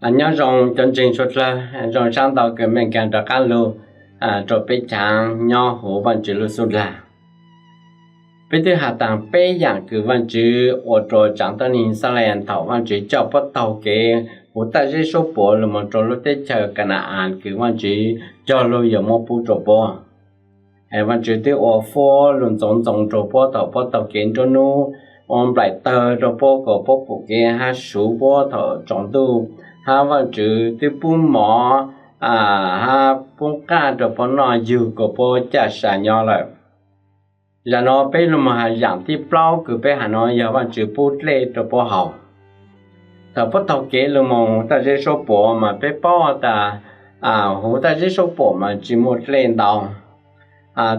Nyob zoo cov ntseeg suav dlawg, zoo sab ntau kws mej nkaag rov qaab lug rua peb cov nyob huv Vaajtswv lub xub dlag. Peb twb has taag peb yaam kws Vaajtswv ua rua tsaav tuab neeg Yixalayees thaum Vaajtswv coj puab taug kev huv taaj zeb suab puam lug moog rua lub teb chaws Ka na-as kws Vaajtswv cog lug yuav muab pub rua puab. Vaajtswv twb ua fuab lug ntxoov ntxoo rua puab thaum puab taug kev nruab nub, ua nplaim tawg rua puab kuas puab pum kev hab suv puab thaum tsaus ntuj, hab Vaajtswv twb pub mov hab pub qaaj rua puab noj yug kuas puab caj sa nyob lawm. Zag nuav peb lug moog has yaam thib plaub kws peb has nuav yog Vaajtswv pub dlej rua puab haus. Thaum puab taug kev lug moog taaj zeb suab puam mas peb paub tas huv taaj zeb suab puam mas tsi muaj dlej ntau.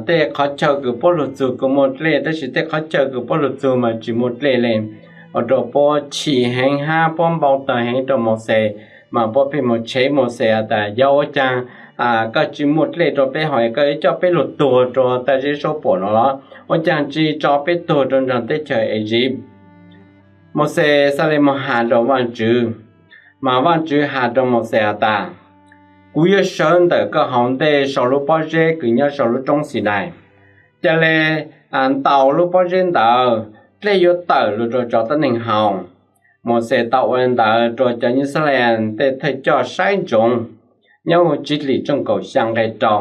Tej qhov chaw kws puab lug txug kuj muaj dlej, tab sis tej qhov chaw kws puab lug txug mas tsi muaj dlej le, ua rua puab chim heev hab puab npau tawg heev rua Mauxes, mas puab pheej moog tshev Mauxes has tas, yog ua caag koj tsi muaj dlej rua peb haus, koj yuav coj peb lug tuag rua taaj zeb suab puam nuav los? Ua caag tsi tso peb tuag rua nraag teb chaws Eziv? Mauxes xaav le moog has rua Vaajtswv, mas Vaajtswv has rua Mauxes has tas, kuv yuav sawv ntawm koj hauv ntej sau lub pob zeb kws nyob sau lub roob Xinais. Ca le ntaus lub pob zeb ntawd, dlej yuav tawm lug rua cov tuab neeg haus. Mauxes tau ua le ntawd rua cov Yixalayees tej thawj coj saib ntsoov, nyob huv Tswv Lim tshooj kaum xyaa nqe rau.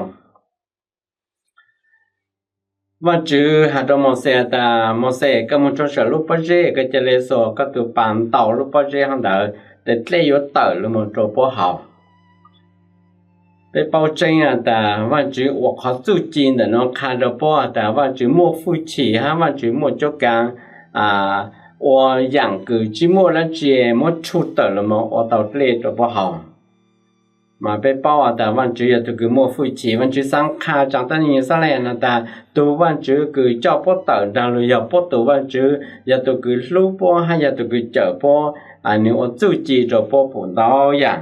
Vaajtswv has rua Mauxes tas, Mauxes, koj moog rua saum lub pob zeb, koj ca le xuas koj tug pas ntaus lub pob zeb hov ntawd, tes dlej yuav tawm lug moog rua puab haus. Peb paub tseeb has tas Vaajtswv ua qhov txuj ci ntawm nuav qha rua puab has tas Vaajtswv muaj fwj chim hab Vaajtswv muaj cuab kaav ua yaam kws tsi muaj dlaab tsi muab tshuj tawm lug moog ua tau dlej rua puab haus. Mas peb paub has tas Vaajtswv yog tug kws muaj fwj chim. Vaajtswv xaav qha tsaav tuab neeg Yixalayees has tas tug Vaajtswv kws coj puab tawm nraag lug yog puab tug Vaajtswv, yog tug kws hlub puab hab yog tug kws cawm puab, nwg ua txuj ci rua puab pum ntau yaam.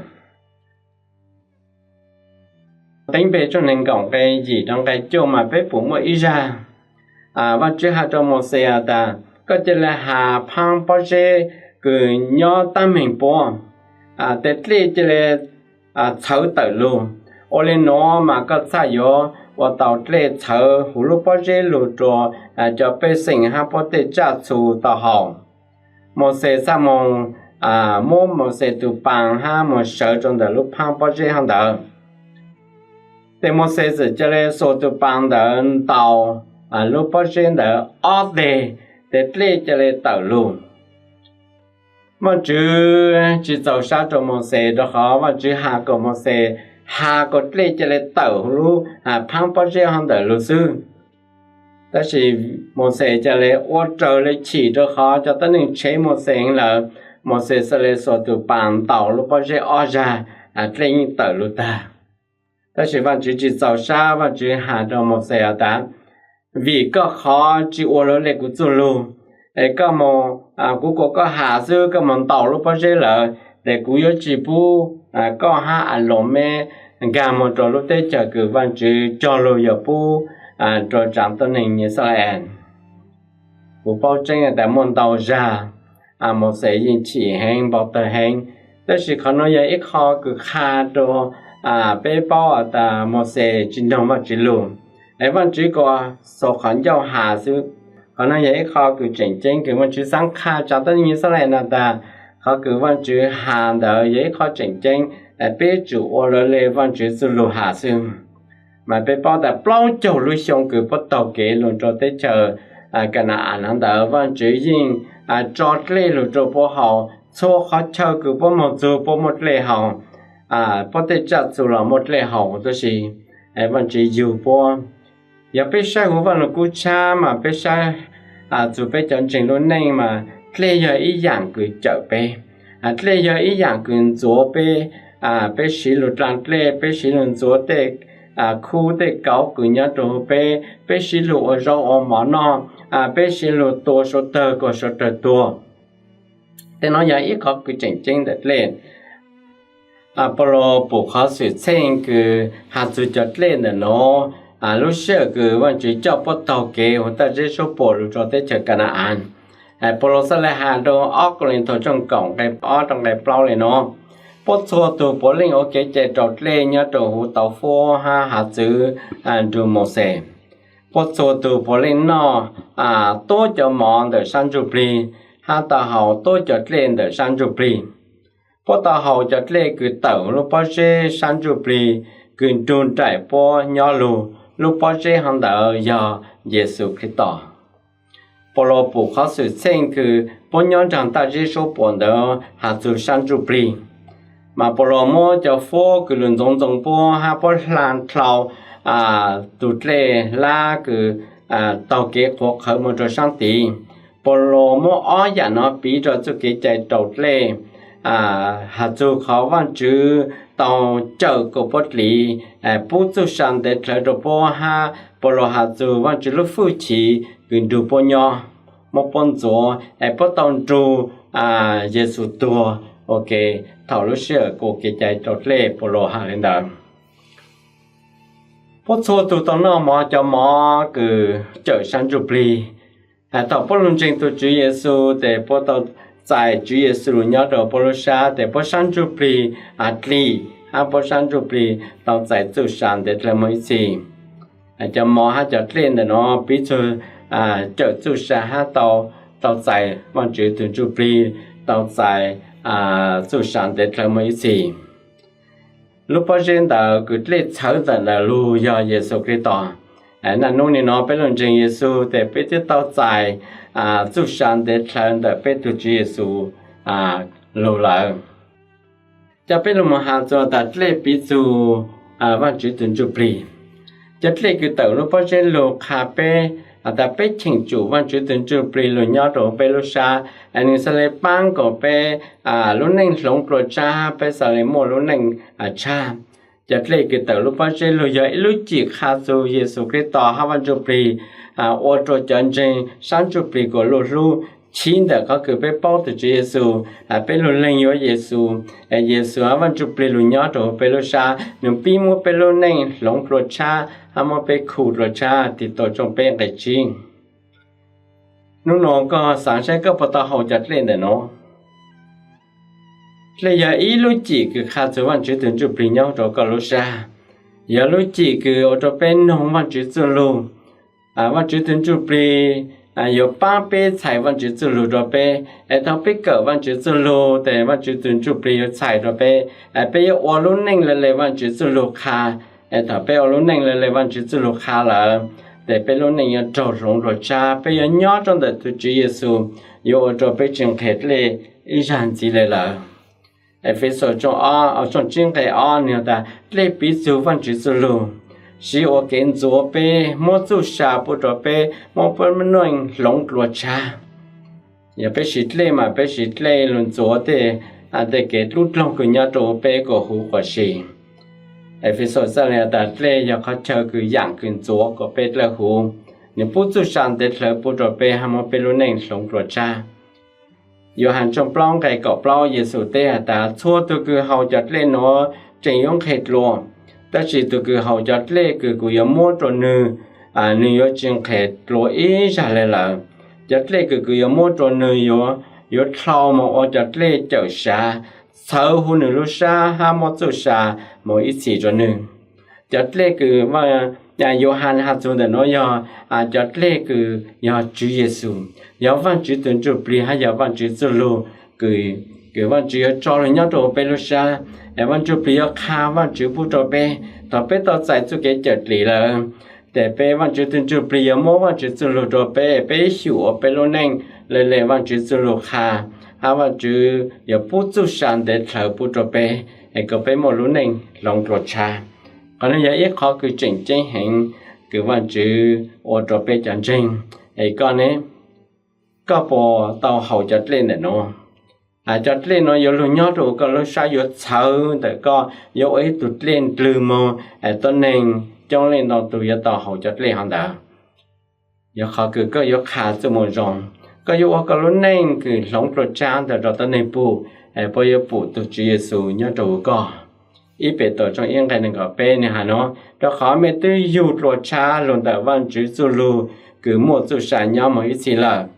Teev Npe tshooj neeg nkaum nqe yim rua nqe cuaj mas peb pum muaj ib zag Vaajtswv has rua Mauxes has tas, koj ca le has phaab pob zeb kws nyob taab meeg puab, tes dlej ca le txhawv tawm lug. Ua le nuav mas koj txhaj yuav ua tau dlej txhawv huv lub pob zeb lug rua cov pej xeem hab puab tej tsaj txhu tau haus. Mauxes txhaj moog muab Mauxes tug paas hab moog sawv rua ntawm lub phaab pob zeb hov ntawd. Tes Mauxes txawm ca le xuas tug paas ntawd ntaus lub pob zeb ntawd ob teg, tes dlej ca le tawm lug. Vaajtswv tsi txaus sab rua Mauxes rua qhov Vaajtswv has kuas Mauxes has kuas dlej ca le tawm huv lub phaab pob zeb hov ntawd lug xwb. Tab sis Mauxes ca le ua raws le chim rua qhov cov tuab neeg tshev Mauxes heev lawm. Mauxes xaav le xuas tug paas ntaus lub pob zeb ob zag, dlej yeej tawm lug tag. Tab sis Vaajtswv tsi txaus sab, Vaajtswv has rua Mauxes has tas, vim koj qhov tsi ua luag le kuv txuj lug, es koj moog, kuv kuas koj has xwb koj moog ntaus lub pob zeb lawm, tes kuv yuav tsi pub koj hab Aloos meb nkaag moog rua lub teb chaws kws Vaajtswv cog lug yuav pub rua tsaav tuab neeg Yixalayees. Kuv paub tseeb tas muaj ntau zag Mauxes yeej chim heev npau tawg heev, tab sis qhov nuav yog ib qho kws qha rua peb paub tas Mauxes tsi noog Vaajtswv lug, es Vaajtswv kuas xuas qhov ncauj has xwb. Qhov nuav yog ib qho kws tseem ceeb kws Vaajtswv xaav qha tsaav tuab neeg Yixalayees has tas, qhov kws Vaajtswv has ntawd yog ib qho tseem ceeb, peb tsum ua luag le Vaajtswv txuj lug has xwb. Mas peb paub tas plaub caug lub xyoo kws puab taug kev lug rua teb chaws Ka na-as ntawd, Vaajtswv yeej tso dlej lug rua puab haus. Txhua qhov chaw kws puab moog txug puab muaj dlej haus, puab tej tsaj txhu los muaj dlej haus huv tib si. Vaajtswv yug puab. Yog peb saib huv Vaaj Lug Kub tshab mas peb saib txug peb cov ntseeg lub neej mas dlej yog ib yaam kws cawm peb. Dlej yog ib yaam kws ntxuav peb, peb siv lug dlaa dlej, peb siv lug ntxuav tej khub tej kauv kws nyob rua huv peb, peb siv lug ua zaub ua mov noj, peb siv lug tua suav dlawg kuas suav dlawg tuag. Tej nuav yog ib qho kws tseem ceeb ntawm dlej. Paulus pum qhov xwm txheej kws has txug cov dlej ntawm nuav, lub sij hawm kws Vaajtswv coj puab taug kev huv taaj zeb suab puam lug rua teb chaws Ka na-as. Paulus xaav le has rua ob Kauleethaus tshooj kaum nqe ob rua nqe plaub le nuav. Puab txhua tug puav leej ua kev cai raus dlej nyob rau huv tau huab hab hav txwv nrug Mauxes. Puab txhua tug puav leej noj tuab cov mov ntawm sab ntsuj plig, hab tau haus tuab cov dlej ntawm sab ntsuj plig. Puab tau haus cov dlej kws tawm lub pob zeb sab ntsuj plig, kws nrug nraim puab nyob lug. Lub pob zeb hov ntawd yog Yexus Khetos. Paulus pum qhov xwm txheej kws puab nyob nraag ntaj zeb suab puam ntawd has txug sab ntsuj plig, mas Paulus muab cov huab kws lug ntxoov ntxoo puab hab puab hla dlhau tug dlej hlab kws taug kev qhuav qhawv moog rua saab tid. Paulus muab ob yaam no piv rua txuj kev cai raus dlej, has txug qhov Vaajtswv tau cawm kuas puab dlim, pub txuj sa ntev dlhawv rua puab hab Paulus has txug Vaajtswv lub hwj chim kws nrug puab nyob, muab puab ntxuav es puab tau nrug Yexus tuag ua ke thaum lub sij hawm kuas kev cai raus dlej. Paulus has le ntawd. Puab txhua tug tau noj mov, cov mov kws cawm sab ntsuj plig. Has thaum puab lug ntseeg tug Tswv Yexus tes puab tau txais Tswv Yexus lug nyob rua puab lub sab tes puab sab ntsuj plig dlim, hab puab sab ntsuj plig tau txais txuj sa ntev dlhawv moog ib txhis. Cov mov hab cov dlej ntawm no piv txug cawm txuj sa hab tau, tau txais Vaajtswv tug ntsuj plig, tau txais txuj sa ntev dlhawv moog ib txhis. Lub pob zeb ntawd kws dlej txhawv ntawm ntawd lug yog Yexus Khetos. Naj nub nim no peb lug ntseeg Yexus tes peb twb tau txais txuj sa ntev dlhawv ntawm peb tug Tswv Yexus lug lawm. Coj peb lug moog has txug tas dlej piv txug Vaajtswv tug ntsuj plig. Cov dlej kws tawm lub pob zeb lug qha peb has tas peb cheem tsum Vaajtswv tug ntsuj plig lug nyob rua peb lub sab, nwg xaav le paab kuas peb lub neej hloov dlua tshab, peb xaav le muaj lub neej tshab. Cov dlej kws tawm lub pob zeb lug yog ib lub cim qha txug Yexus Khetos hab Vaajtswv tug ntsuj plig, ua rua cov ntseeg sab ntsuj plig kuas luag hlub. Chiv ntawm qhov kws peb paub tug Tswv Yexus, peb lug leeg yuav Yexus, Yexus hab Vaajtswv tug ntsuj plig lug nyob rua peb lub sab, nwg pib muab peb lub neej hloov dlua tshab hab muab peb khu dlua tshab. Tig tau tshooj peb nqe tsib. Nub nua koj xaav saib koj puas tau haus cov dlej ntawm no. Dlej yog ib lub cim kws qha txug Vaajtswv tug ntsuj plig nyob rua koj lub sab, yog lub cim kws ua rua peb noog Vaajtswv txuj lug. Vaajtswv tug ntsuj plig yuav paab peb txhais Vaajtswv txuj lug rua peb. Es thaum peb kawm Vaajtswv txuj lug tes Vaajtswv tug ntsuj plig yuav txhais rua peb, peb yuav ua lub neej le le Vaajtswv txuj lug qha. Es thaum peb ua lub neej le le Vaajtswv txuj lug qha lawm, tes peb lub neej yuav raug hloov dlua tshab, peb yuav nyob rua ntawm tug Tswv Yexus, yuav ua rua peb tsi nqhes dlej ib zag ntxiv le lawm. Efexus tshooj tsib nqe ob nwg has tas dlej piv txug Vaajtswv txuj lug, siv ua kev ntxuav peb, muab txuj sa pub rua peb, muab peb lub neej hloov dlua tshab. Yog peb siv dlej mas peb siv dlej lug ntxuav tej, tej kev dlub dloog kws nyob rua peb kuas huv quas si. Efexus txhaj le has tas dlej yog qhov chaw kws yaam kws ntxuav kuas peb dlawb huv. Nwg pub txuj sa ntev dlhawv pub rua peb hab muab peb lub neej hloov dlua tshab. Yauhas tshooj plaub nqe kaum plaub Yexus teb has tas txhua tug kws haus cov dlej nuav tseem yuav nqhes dlua, tab sis tug kws haus cov dlej kws kuv yuav muab rua nwg, nwg yuav tsi nqhes dlua ib zag le lawm. Cov dlej kws kuv yuav muab rua nwg yuav dlhau moog ua cov dlej cawm sav, txhawv huv nwg lub sab hab muab txuj sa moog ib txhis rua nwg. Cov dlej kws Yauhas has txug ntawm nuav yog cov dlej kws yog Tswv Yexus, yog Vaajtswv tug ntsuj plig hab yog Vaajtswv txuj lug, kws Vaajtswv yuav tso lug nyob rua peb lub sab. Es Vaajtswv tug ntsuj plig yuav qha Vaajtswv pub rua peb. Thaum peb tau txais txuj kev cawm dlim lawm, tes peb Vaajtswv tug ntsuj plig yuav muab Vaajtswv txuj lug rua peb, peb xyum ua peb lub neej le le Vaajtswv txuj lug qha, hab Vaajtswv yuav pub txuj sa ntev dlhawv pub rua peb, es kom peb muaj lub neej hloov dlua tshab. Qhov nuav yog ib qhov kws tseem ceeb heev kws Vaajtswv ua rua peb cov ntseeg. Es koj ne, koj puas tau haus cov dlej ntawm nuav? Cov dlej nuav yuav lug nyob rua koj lub sab, yuav txhawv ntawm koj, yuav ua ib tug dlej ndlwg moog, tuab neeg coob leej ntau tug yuav tau haus cov dlej hov ntawd. Yog qhov kws koj yuav qha txuj moo zoo, koj yuav ua koj lub neej kws hloov dlua tshab ntawm rua tuab neeg pum, puab yuav pum tug Tswv Yexus nyob rua huv koj. Ib Petus tshooj ib nqe neeg nkaum peb nwg has nuav, rua qhov mej twb yug dlua tshab lug ntawm Vaajtswv txuj lug kws muaj txuj sa nyob moog ib txhis lawm.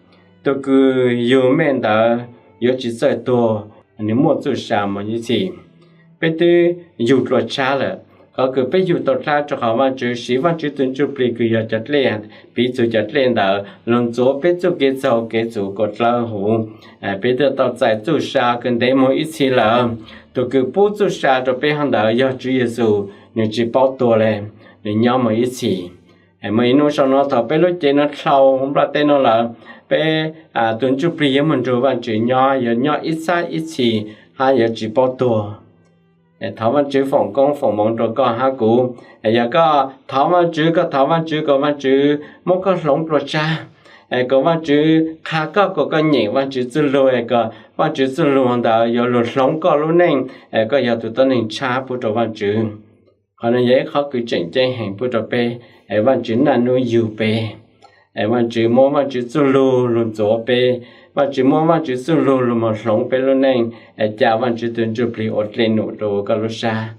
Tug kws yug mej ntawd yuav tsi txawj tuag, nwg muaj txuj sa moog ib txhis. peb twb yug dlua tshab lawm. Qhov kws peb yug tau dlab rua qhov Vaajtswv siv Vaajtswv tug Ntsuj Plig kws yog cov dlej, piv txug cov dlej ntawd lug ntxuav peb txuj kev txaug kev txhum kuas dlawb huv. Peb twb tau txais txuj sa kws ntev moog ib txhis lawm. Tug kws pub txuj sa rua peb hov ntawd yog Tswv Yexus, nwg tsi paub tuag le, nwg nyob moog ib txhis. Moog ib nub sau nuav thaus peb lub cev nuav dlhau nplaj teb nuav lawm, peb tug Ntsuj Plig yuav moog nrug Vaajtswv nyob, yuav nyob ib txhab ib txhis hab yuav tsi paub tuag. Thov Vaajtswv foom koob foom moov rua koj hab kuv. Yog koj thov Vaajtswv, koj thov Vaajtswv kuas Vaajtswv muab koj hloov dlua tshab, kuas Vaajtswv qha koj kuas koj nyeem Vaajtswv txuj lug, kuas Vaajtswv txuj lug ntawd yuav lug hloov koj lub neej, koj yog tug tuab neeg tshab pub rua Vaajtswv. Qhov nuav yog ib qhov kws tseem ceeb heev pub rua peb. Vaajtswv naj nub yug peb, Vaajtswv muab Vaajtswv txuj lug lug ntxuav peb, Vaajtswv muab Vaajtswv txuj lug lug moog hloov peb lub neej, ca Vaajtswv tug Ntsuj Plig ua dlej num rua koj lub sab.